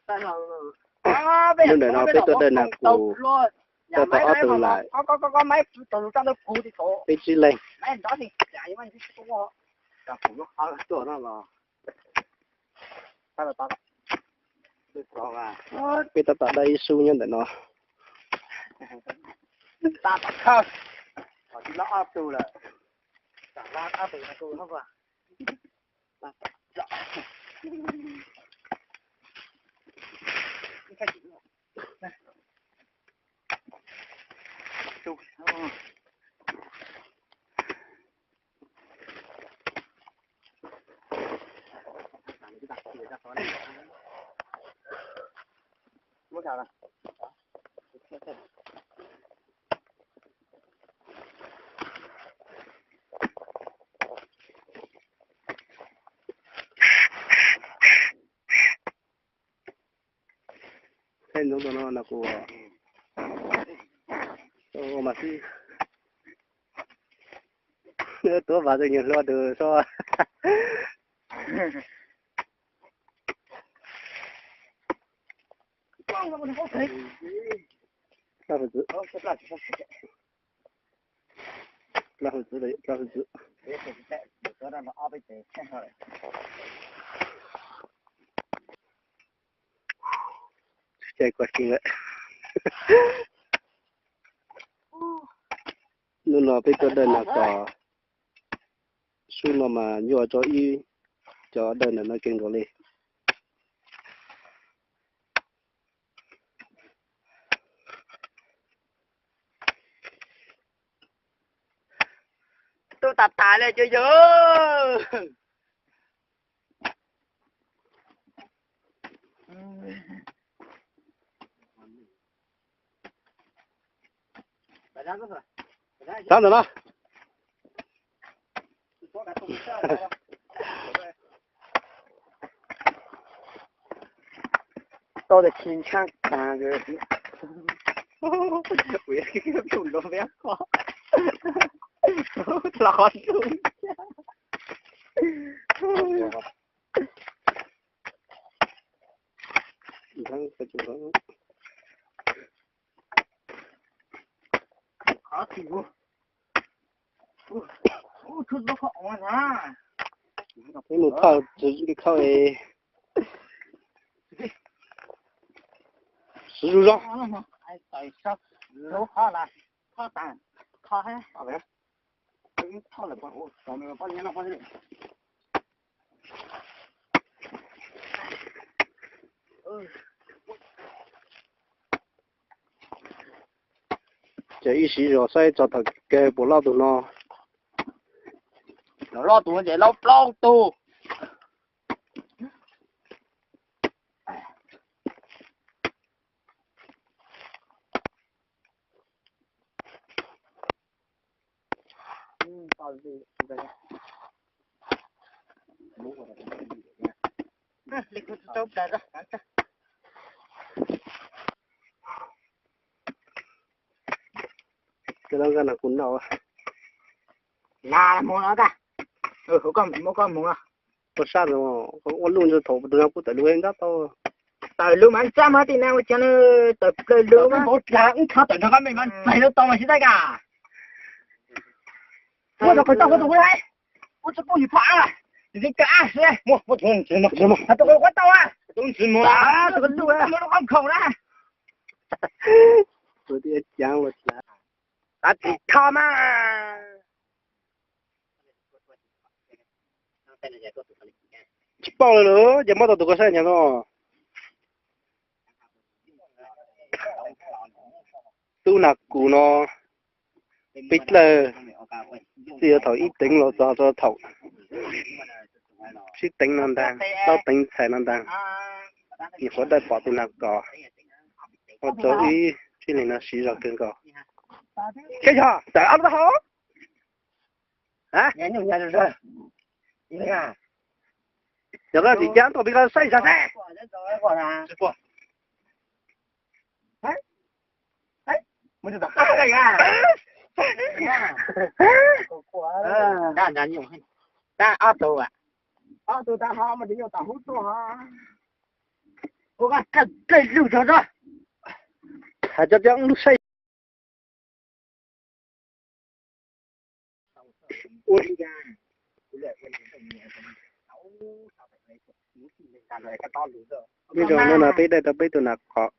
Hnub ntawm no peb tuaj dawj nas kus, tuaj tau ob tug lawm, peb tsib leeg. Peb tab tom dawj ib sub nyob ntawm no. Peb ntxoov tau no nas kus ua mas xwb. Tuav vas tej nyuag hlua tus so. Cai kuv si lawm. Hnub no peb tuaj dawj nas kom sub no mas nyuaj rau ib co dawj ntawm no kawg nkaus li. Tuaj tas tas li cuag yawg. Rab ntawm no. Tau tias khi ntshaj tas. Los qhov ntxoo. Peb mus thauj khau es siv zog zog. Ces ib siv zog saib txog thaum kawg puas loj tus no. Loj tus ces loj plaub tug. Cov laj nkaj no kuv noj. Nas mus no ta. Muab koj mus no. Koj sab no, ua luj ntawd thaum tus no kuj tawm lub ntab tau. Tawm lub mas ntsab mas tim na ua cas tawm plaws lub mas. Tawm nrog koj me mas txais lub tau mas sib tag ka. Ua tau qhov tau qhov tau ua. Ua tau poj yim phom a. Tsis tau ka a si. Ua tus ntxim no. Ua tau qhov tau a. Tus ntxim no. Tus lub a. Lub qhov khoom na. Tus tias caav ua cas. Tab tsis kho mas. Tsis paub lawm, ces muab tau tus ko saib nyag no. Tub nas kus no, peb dlawg txij thaum ib teev los txog thaum sib teev no ntag, plaub teev txhais no ntag. Nyuam qhuav dawj pom tus nas kos, ua rau ib sib leeg no siv zog kawg nkaus. Koj yog tawm ob lub taub hau. Yog koj tsis cab tuaj peb koj saib zog xwb. Ob tug, ob tug tas ho mas tsis yog tom hub tuaj. Hais cov cov lub saib. Nyob zoo no no peb dai tau peb tus nas qos.